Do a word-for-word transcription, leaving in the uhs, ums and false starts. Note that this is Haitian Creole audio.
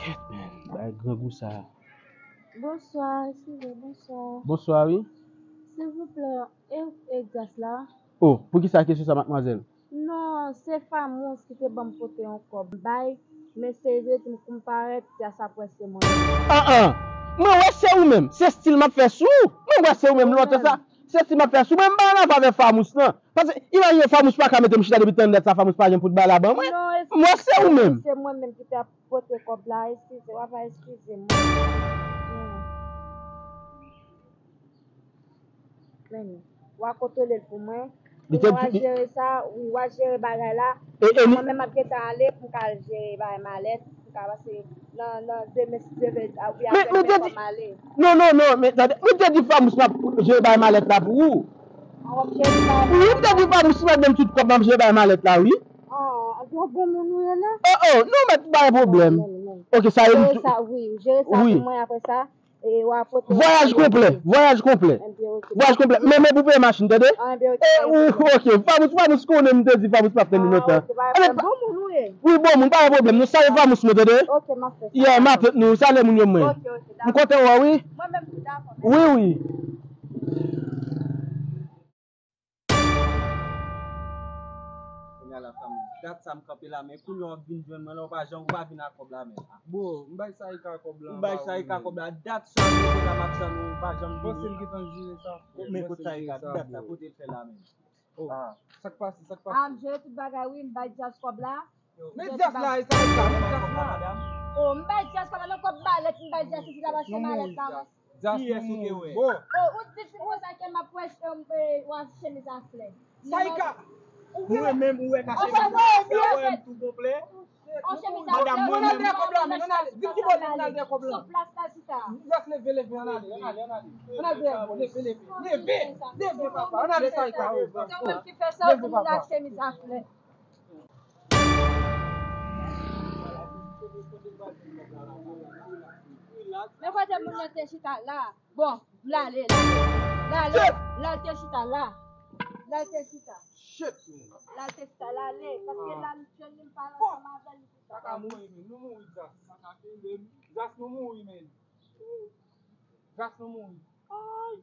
Kèt, men, bay grangou sa. Bonswa, eskize, bonswa. Bonswa, wi. Silvouplè, e, e Dyas la? Oh, poukisa kesyon sa, madmwazèl? Non, se Famous ki te ban m pote yon kòb bay, men se li te di m konparèt, Dyas ap wè se mwen. An an! Mwen wè se ou menm. Se stil m ap fè sou ou. Mwen wè se ou menm. Lontan sa, se stil m ap fè sou ou. Mwen m pa ann avè Famous, non. Paske, imajine, Famous pa ka mete m chita depi tann dat sa, Famous pa janm fout bay la ban mwen. Mwen wè se ou menm. Se mwen menm ki te ap pote kòb la, eskize, w ap eskize mwen. Hmm. Men, w a kontwole l pou mwen. Ou a jere sa, wi, w a jere bagay la. Mwen menm m ap gentan ale pou m ka al jere bagay malèt, pou m ka pase nan, nan demen, si Dye vle, wi, apre demen pou m ale. Non, non, non, men tande, mwen te di Famous m ap jere bagay malèt la pou ou. Wi, mwen te di Famous si m ap ban m tout kòb m ap jere bagay malèt la, wi. Oh, yon bon moun ou ye la? Oh, oh, non, mèt, pa gen pwoblèm. Ok, sa e. Jere sa, wi, jere sa pou mwen apre sa. E w a pote. Vwayaj konplè, vwayaj konplè. Vwayaj konplè. Men, men pou peye machin, tande? E, ou, ok, Famous, Famous konnen m te di Famous p ap tande lontan. Bon moun ou ye? Wi, bon moun, pa gen pwoblèm. Nou salye Famous mwen, tande? Ok, m ap fè sa. Yeah, m ap tande nou, salye moun yo mwen. M kontan wè w, wi. Mwen menm tou dakò. Wi, wi. Kounye a la, Famous, dat sa m kanpe la, men kounye a w ap vin jwenn mwen la, ou pa janm, ou pa vin ak kòb la, men. Bro, m bay Saïka kòb la. M bay Saïka kòb la. Dat sa m rete la, m ap tann ou, ou pa janm vini. Panse m gentan jere sa. Men kot Saïka, dat sa, kote l fè la, men. Oh, sa k pase, sa k pase? Ah, m jere tout bagay, wi, m bay Dyas kòb la. Men Dyas la, e Saïka, men Dyas la. Oh, m bay Dyas kòb la, nan kòb malèt, m bay Dyas, li t ap achte malèt la, wi. Dyas, kiyès ou te wè? Oh, ou di se konsa ke m ap wè, e, w ap chemiz a flè. Saïka! Ou wè menm, ou wè ka chemiz a flè, ou wè m tou konplè. Madam, mwen menm. Di m ki bò n al dèyè kòb la. Dyas, leve, leve, ann ale, ann ale, ann ale. Ann al dèyè, leve, leve. Leve, leve, papa, ann ale, Saïka. Leve, papa. Men kote moun nan te chita la. Bon, m lale, lale. Lale, lale, te chita la. Lale, te chita. Lale, te chita, lale. Paske la, m jwenn li, m pale ansanm avè l, li chita. Sa ka mouri, men. Nou mouri, Dyas. Dyas, nou mouri, men. Dyas, nou mouri. Ay.